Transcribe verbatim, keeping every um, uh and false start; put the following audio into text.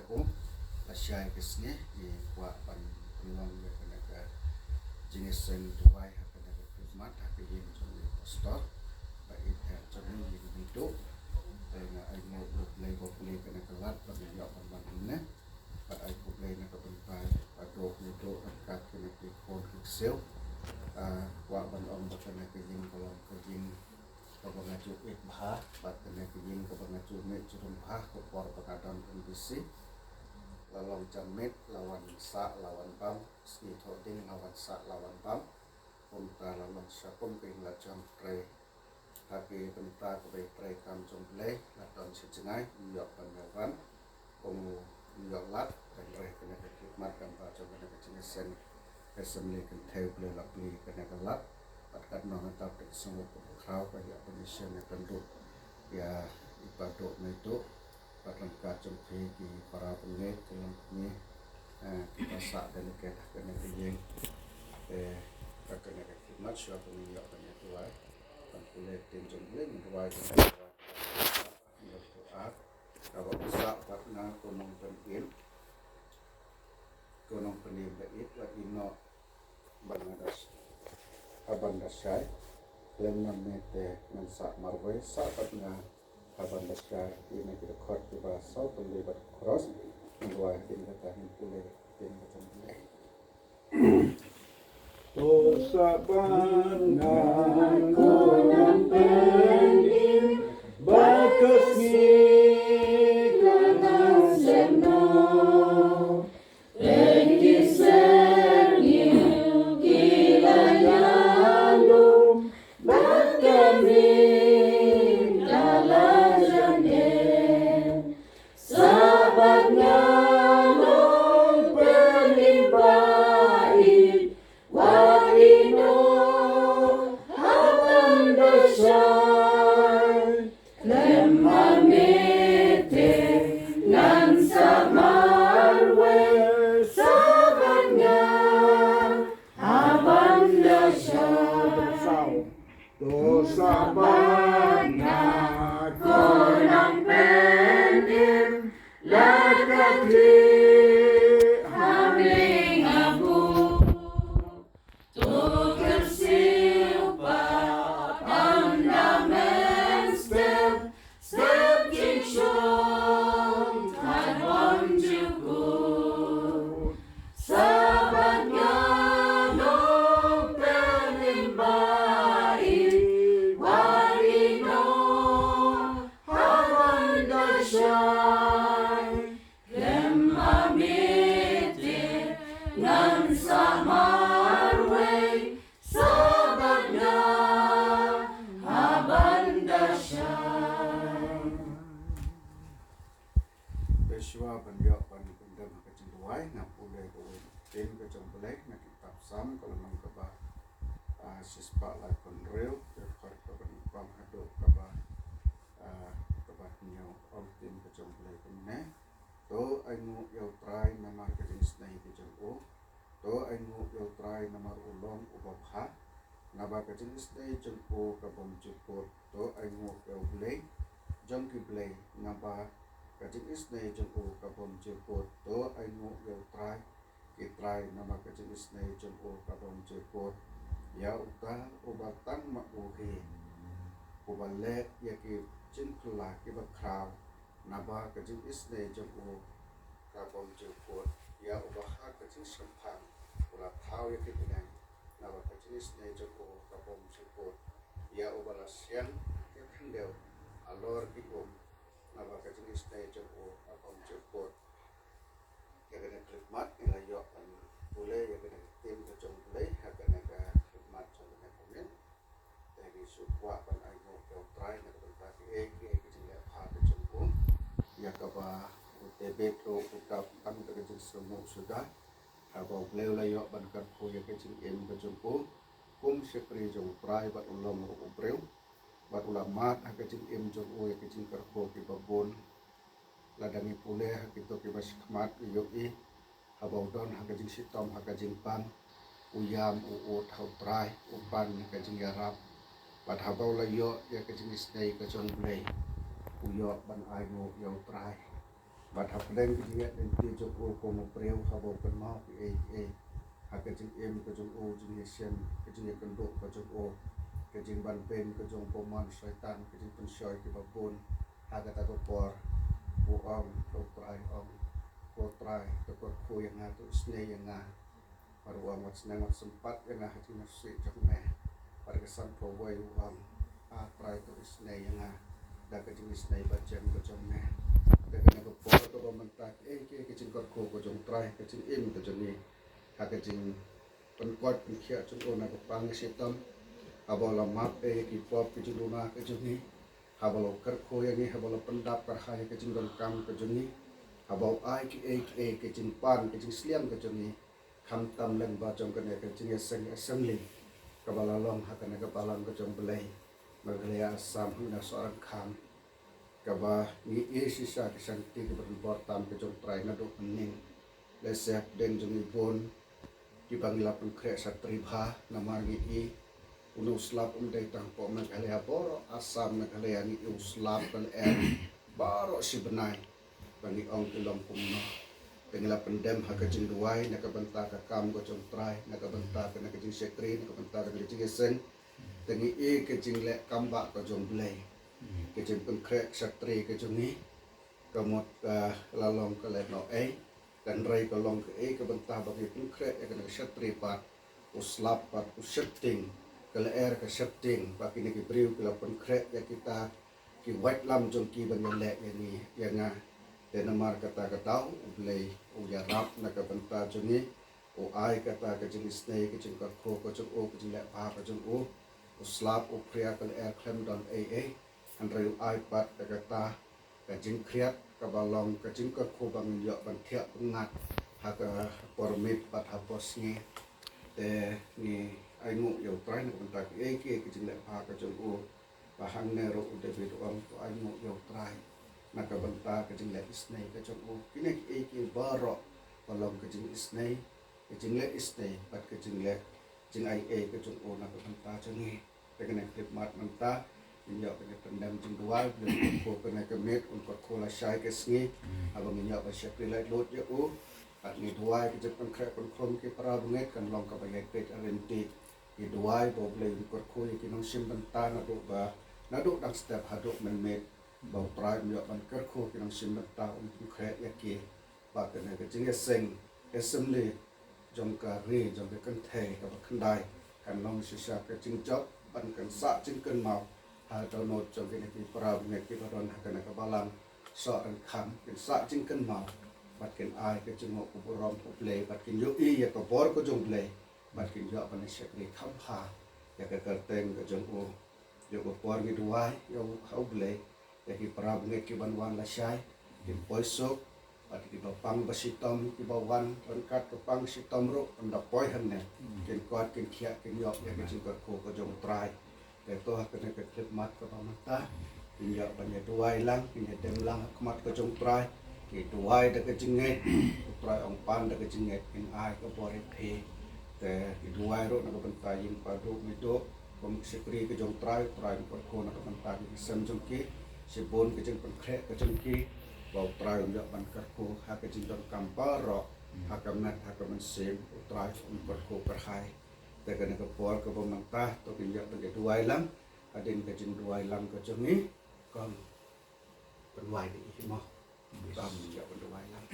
Lashai ka sngi ngi kwah ban pynlong ïa kane ka jingïaseng duwai ha kane ka Christmas ha ka ïing jong i Pastor ba i thep jong i ïing Meiduh. Te nga ai nguh ïa U Blei ba U Blei kane ka lad ba ngi ïoh ban wan hangne. Bad ai khublei na ka bynta ba doh Meiduh ryngkat kine ki khun ki ksiew. Kwah ban ong ba kane ka ïing ka long ka ïing kaba nga ju ïeit bha bad kane ka ïing kaba nga ju mih jrong bha ka por ba nga don M D C. La long janmiet la wan sah la wan bam, sngi thoh ding la wan sah la wan bam. Kumta la long sha kum ka ïing la jong trei ha ki bynta kaba ïatrei kam jong U Blei. La don shi jngai ym ïoh ban ïa wan, kum ym ïoh lad. Hynrei kane ka khidmat kam ba jong kane ka jingïaseng Assembly kynthei U Blei la plie kane ka lad. Bad katno nga tap da ka sngewbha kaba khraw ka ïa ban ïashem ïakynduh ïa i Bah Doh Meiduh bad ryngkat jong phi ki para bangeit ki longkmie, eh, kiba sah delegate ha kane ka ïing. Te ha kane ka khidmat shuwa ba ngin ïoh ban ïaduwai, ban pule ktien jong U Blei, ngin duwai, ngin duwai. Kaba u sah bad nga ko Nongpynim, ko Nongpynim ba ïeit, wat ïehnoh ba nga da sh-, ha ban da shai. Khlem namar te ngan sah marwei, sah bad nga ha ban da shai. Ïa na ki dkhot kiba saw pynlong bad khros. Ngan duwai hadien kata ngin pule ktien ka jong U Blei. To sah bad nga ko Nongpynim, ba ka sngi ka dang shem noh. Pynki ser ngiu ki la ïalum, bad ka miet ka la jan eh. Sah bad nga Nongpynim ba ïeit, wat ïehnoh ha ban da shai. Khlem ma miet te ngan sah marwei, sah bad nga ha ban da shai. To sah bad nga ko Nongpynim, la ka khlieh ha miet nga buh. To kyrsiew pat ynda men step, step jingshong kat bymjukut. Sah bad nga Nongpynim ba ïeit, wat ïehnoh ha ban da shai. Khlem ma miet te ngan sah marwei, sah bad nga ha ban da shai. Te shuwa ban ïoh ban pyndem ha ka jingduwai, nga pule kawei ka ktien ka jong U Blei na ki kitab Salm ka lynnong kaba, ah, shispah laiphew hynriew, ka dkhot kaba nyngkong haduh kaba, ah, kaba hynñiew. Ong ktien ka jong U Blei kumne. To ainguh ïa U Trai namar ka jingisynei ka jong u. To ainguh ïa U Trai namar u long uba bha. Naba ka jingisynei jong u ka bymjukut. To ainguh ïa U Blei jong ki blei, naba ka jingisynei jong u ka bymjukut. To ainguh ïa U Trai ki trai, naba ka jingisynei jong u ka bymjukut. Ïa uta uba tang ma u hi, uba leh ïa ki jingphylla kiba khraw, naba ka jingisynei jong u ka bymjukut. Ïa uba ha ka jingshemphang u la thaw ïa ki bneng, naba ka jingisynei jong u ka bymjukut. Ïa uba la siang ïa ka khyndew halor ki um, naba ka jingisynei jong u ka bymjukut. Ïa kane ka khlieh mat ngi la ïoh ban pule ïa kane ka ktien ka jong U Blei ha kane ka khlieh mat jong kane ka miet. Te ngi shu kwah ban ainguh ïa U Trai na ka bynta kiei kiei ki jingleh bha ka jong u. Ïa kaba u David ruh u dap tang da ka jingsngewnguh suda, haba U Blei u la ïoh ban kyrkhu ïa ka jingim ka jong u kum shakri jong U Trai bad u long ruh u briew, bad u la mad ha ka jingim jong u ïa ka jingkyrkhu kiba bun. Lada ngi pule ha kito kiba shakhmat ngi ïohi, haba u don ha ka jingshitom ha ka jingpang, u ïam u ud ha U Trai, u pan ha ka jingïarap. Bad haba u la ïoh ïa ka jingisynei ka jong U Blei, u ïoh ban ainguh ïa U Trai. Bad hapdeng ka jingïaid lynti jong u kum u briew, haba u kynmaw kiei kiei ha ka jingim ka jong u, jingïashem, ka jingïakynduh ka jong u, ka jingban beiñ ka jong u bymman Soitan, ka jingpynshoi kiba bun. Ha kata ka por u ong, u Trai ong, ko Trai, to kyrkhu ïa nga, to isynei ïa nga. Bad u ong, wat sneng, wat sympat ïa nga ha ka jingïasyrdoh jong me. Bad ka sanphew wei u ong, A Trai, to isynei ïa nga da ka jingisynei bajem ka jong me. Te kane ka por kaba mynta, kiei kiei ka jingkyrkhu ka jong u Trai ha ka jingim ka jong ngi, ha ka jingpynkoit pynkhiah jong u na ka pang ka shitom, haba u la map ïa ki pop ki jingduna ka jong ngi, haba u la kyrkhu ïa ngi, haba u la pyndap kyrhai ïa ka jingdonkam ka jong ngi, haba u ai kiei kiei ka jingpan ka jingsliang ka jong ngi, khamtam lyngba jong kane ka jingïaseng assembly kaba la long ha kane ka balang ka jong u Blei, Meghalaya, Assam, hangne Sohryngkham, kaba ngi ïohi shisha ki shakti kiba don bor tam ka jong u Trai naduh mynnin. Lehse hapdeng jong ngi bun kiba ngi la pynkhreh shatri bha, namar ngi ïohi une u slap um dei tang hapoh Meghalaya, baroh Assam, Meghalaya ngi ïohi u slap ka lyer baroh shi bnai. Ba ngi ong ki long kumno. Te ngi la pyndem ha ka jingduwai na ka bynta ka kam ka jong u Trai, na ka bynta kane ka jingshakri, na ka bynta kane ka jingïaseng. Te ngi ïohi ka jingleh kam bah ka jong u Blei, ka jingpynkhreh shatri ka jong ngi, ka mut ka la long ka lehnohei. Hynrei ka long kaei ka bynta ba ngi pynkhreh ïa kane ka shatri pat, u slap pat u sheptieng, ka lyer ka sheptieng, ba kine ki briew ki la pynkhreh ïa kita ki waitlam jong ki ban ïaleh ïa ngi, ïa nga. Te namar kata ka daw u Blei u ïarap na ka bynta jong ngi, u ai kata ka jingisynei, ka jingkyrkhu ka jong u, ka jingleh bha ka jong u. U slap u phria ka lyer khlem don ei ei, hynrei u ai pat da kata ka jingkhriat kaba long ka jingkyrkhu ba ngin ïoh ban thiah pynngat ha ka por miet bad ha por sngi. Te ngi ainguh ïa u Trai na ka bynta kiei kiei ka jingleh bha ka jong u. Ba hangne ruh u David u ong, to ainguh ïa u Trai na ka bynta ka jingleh isynei ka jong u. Kine kiei kiei baroh ba long ka jingisynei, ka jingleh isynei bad ka jingleh jingaiei ka jong u na ka bynta jong ngi. Te kane ka khyllipmat mynta ngin ïoh ban pyndem jingduwai, Blei un kyrkhu kane ka miet, un kyrkhu lashai ka sngi. Haba ngin ïoh ban shakri laitluid ïa u, bad ngi duwai ka jingpynkhreh pynkhrum ki para bangeit kan long kaba ïaid peit ha ryntih. Ngi duwai ba u Blei un kyrkhu ïa ki nongshim bynta naduh ba, naduh dang step haduh mynmiet, ba u Trai un ïoh ban kyrkhu ki nongshim bynta, un pynkhreh ïa ki. Ba kane ka jingïaseng assembly jong ka ri, jong ka kynthei kaba khyndai, kan long shisha ka jingjop ban kan sah jingkynmaw ha dohnud jong kine ki para bangeit kiba don ha kane ka balang Sohryngkham, kin sah jingkynmaw bad kin ai ka jingnguh ka burom ha u Blei, bad kin ïohi ïa ka bor ka jong u Blei, bad kin ïoh ban shakri kham bha ïa ka kyrteng ka jong u. Ïa ka por ngi duwai ïa u, ha u Blei, ïa ki para bangeit kiban wan lashai, ki poi suk, bad kiba pang ba shitom, kiba wan ryngkat ka pang shitom ruh, ynda poi hangne, kin kot, kin khiah, kin ïoh ïa ka jingkyrkhu ka jong u Trai. Te to ha kane ka khyllipmat kaba mynta, kin ïoh ban ïa duwai lang, kin ïa dem lang ha khmat ka jong u Trai. Ki duwai da ka jingngeit, u Trai un pan da ka jingngeit, kin ai ka bor ïa phi. Te ki duwai ruh na ka bynta ïing Paduh Maiduh, kum ki shakri ka jong u Trai, u Trai un kyrkhu na ka bynta ki sem jong ki, shibun ka jingpynkhreh ka jong ki, ba u Trai un ïoh ban kyrkhu ha ka jingdonkam baroh, ha ka met ha ka mynsiem, u Trai un kyrkhu kyrhai. Te kane ka por kaba mynta, to kin ïoh ban ïa duwai lang, hadien ka jingduwai lang ka jong ngi, kong, pynduwai da i mo. Kong, ïoh ban duwai lang.